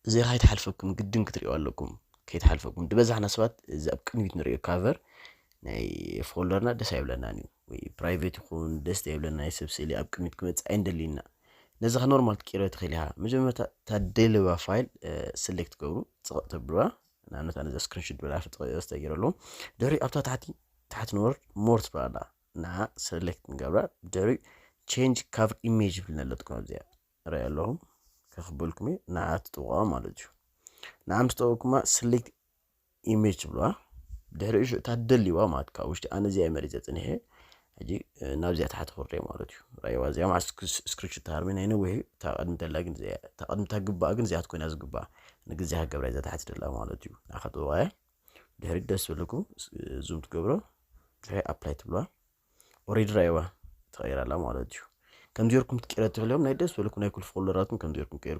እዚ ከይትሓልፈኩም ግድን ክትሪኦ ኣለኩም። ከይትሓልፈኩም። ዝበዛሕና ሰባት እዚ ኣብ ቅድሚት ንሪኦ ካቨር ናይ ፎልደርና ደስ ኣይብለናን እዩ። ወይ ፕራይቬት ይኹን ደስ ኣይብለና፣ ናይ ሰብ ስእሊ ኣብ ቅድሚት ክመጽእ ኣይንደልይና። ነዚ ከ ኖርማል ትቀይሮ ትኽእል ኢኻ። መጀመርታ እታ ደልዋ ፋይል ሰሌክት ገብሩ፣ ጽቕቕ ተብልዋ። ንኣብነት ኣነ እዛ ስክሪንሹት ዝበላ ተገይረ ኣለዉ። ድሕሪ ኣብታ ታሕቲ ታሕቲ ንወርድ ሞር ትብላ ኣላ። ንዓ ሰሌክት ንገብራ። ድሕሪ ቼንጅ ካቨር ኢሜጅ ይብልና ኣለትኩም ኣብዚኣ ርኢ ኣለኹም። ከኽበልኩም እየ። ንዓ ትጥውቓ ማለት እዩ። ንዓ ምስ ጠወቅኩማ ሰሌክት ኢሜጅ ትብልዋ። ድሕሪ እሹ እታ ደልዋ ማለት ካብ ውሽጢ ኣነ እዚኣ መሪፀ ፅንሐ። ሕጂ ናብዚኣ ታሕቲ ክርደ ማለት እዩ። ራይዋ እዚኣ ማለት ስክሪንሹት ተሃርሚ ናይ ነዊሕ እዩ። እታ ቅድሚ ደላ ግን እዚኣ እታ ቅድሚ እታ ግባኣ ግን እዚኣ ትኮይና ዝግባኣ ንግዜ ሃገብራ እዛ ታሕቲ ደላ ማለት እዩ። ንዓ ከጥውቓ እየ። ድሕሪ ደስ በለኩም ዙም ትገብሮ። ድሕሪ ኣፕላይ ትብልዋ። ኦሬዲ ራይዋ ተቐይራላ ማለት እዩ። ከምዚ ጌርኩም ትቀይረ ትኽእልዮም ናይ ደስ በለኩም ናይ ኩሉ ፎልደራትኩም ከምዚ ጌርኩም ቀይርኩም